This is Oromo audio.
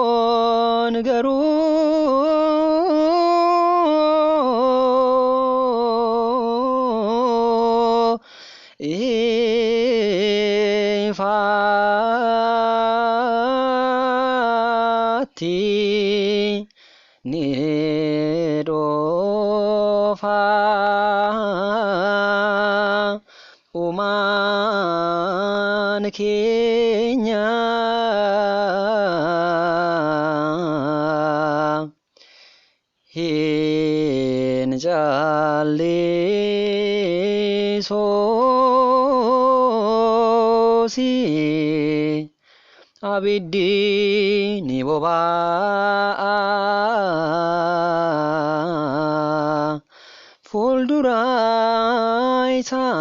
Waaqayyoon garuu ifaatti ni dhufa. Uumaan keenya hin callisuusi, abiddi ni boba'a fuuldura isaatti.